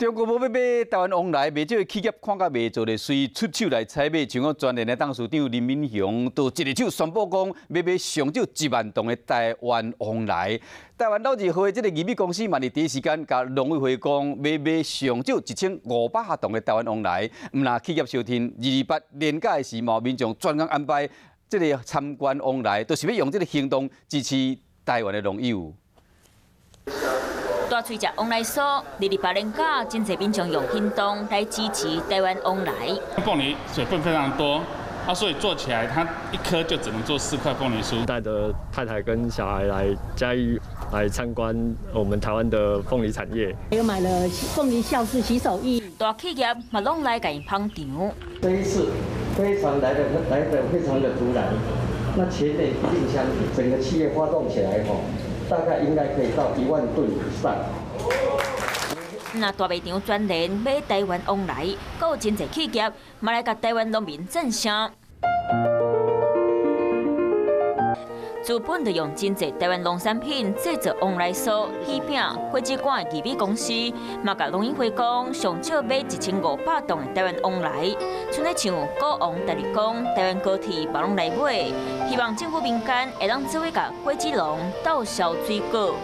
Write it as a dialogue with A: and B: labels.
A: 中國欲買臺灣旺來，袂少的企業看甲袂做咧，隨出手來採買。像講全聯的董事長林敏雄，就一个手宣布講，欲買上少1萬磅的臺灣旺來。臺灣老字號的這个義美公司嘛，佇第一時間共農委會講，欲買上少1500磅的臺灣旺來。毋但企業相挺，228連假的時，嘛民眾專工安排這个參觀旺來，就是欲用這个行動支持臺灣的農友。
B: 大喙食旺來酥，228連假，真濟民眾用行動來支持臺灣旺來。
C: 鳳梨水分非常多，啊，所以做起來它一顆就只能做四塊鳳梨酥。
D: 帶著太太跟小孩來嘉義來參觀我們臺灣的鳳梨產業。
E: 又買了鳳梨酵素洗手液。
B: 大企業嘛攏來共𪜶捧場。
F: 這一次非常來得非常的突然，那前年一定相比，整個企業發動起來吼，大概應該可以到1萬噸以上。
B: 若大賣場全聯買臺灣旺來，閣有真濟企業嘛來共臺灣農民贊聲。資本就用真濟臺灣農產品製作旺來酥、喜餅、果子乾的義美公司，嘛共農委會講，上少買1500磅的臺灣旺來。賰咧像股王大立光、臺灣高鐵嘛攏來買，希望政府民間會當做伙共果子農鬥銷水果。